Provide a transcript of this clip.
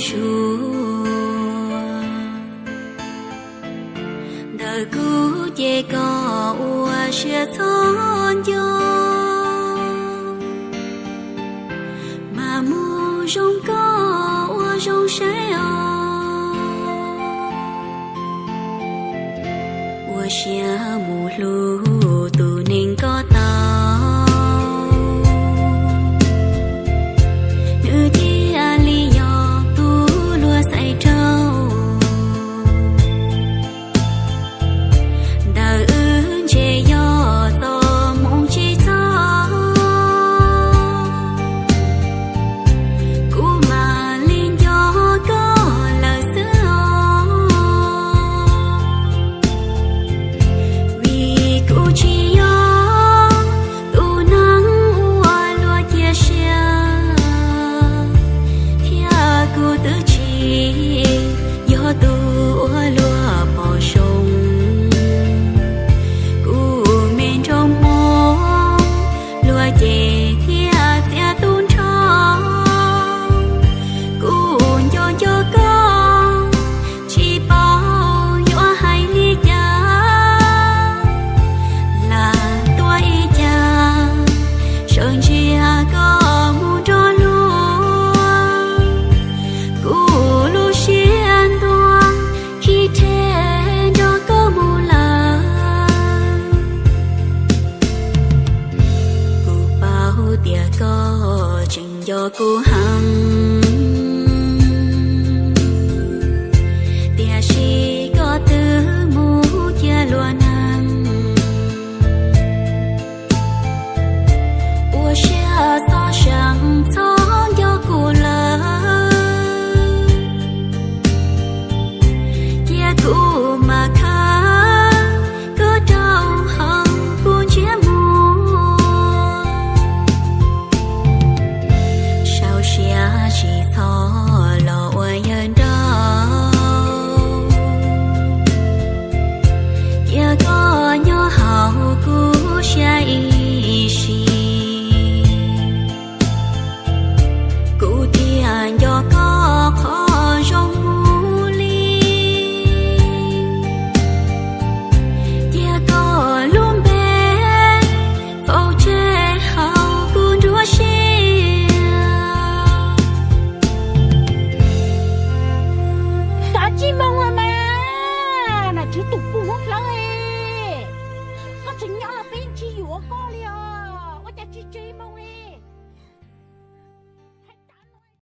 Suav ntawm kuv ces koj ua siab txhob nco, mas mus zoo koj ua zoo saib os. Ua siab mus hlub tus neeg koj tau, nws thiaj li yog tus luag xaiv rau. Ntawm wb ntshe yog txoj hmoo tsis txog, kuv mam li nco koj lawm xwb os. Vim kuv tsis yog tus neeg uas luag cia siab, thiab kuv twb tsis yog tus uas luag pom zoo. Kuv me nraug Hmoob, luag ces thiaj txiav tu nrho. Kuv nco nco koj, tsis paub yuav hais li cas, lam tuaj ib cas sawv ntsia koj mus nrog luag. Kuv lub siab ntuag khib rhe nrog koj mus lawm. Kuv paub tias koj tseem nco kuv heev, tiam sis koj twb mus cia luag neeg. Ua siab txhob seev txhob nco kuv lawm, cia kuv mam khawb koj rau hauv kuv ntsiab muag. Sau siab tsis txhob los ua yawg nraug, cia koj nyob hauv kuv siab ib sim. Kuv thiaj nco koj qhov zoo mus li, cia koj lub npe faus tseg hauv kuv nruab siab. Xav tsis moo mas, nom tswv tus pus muab plawv, koj tseem nyob los peb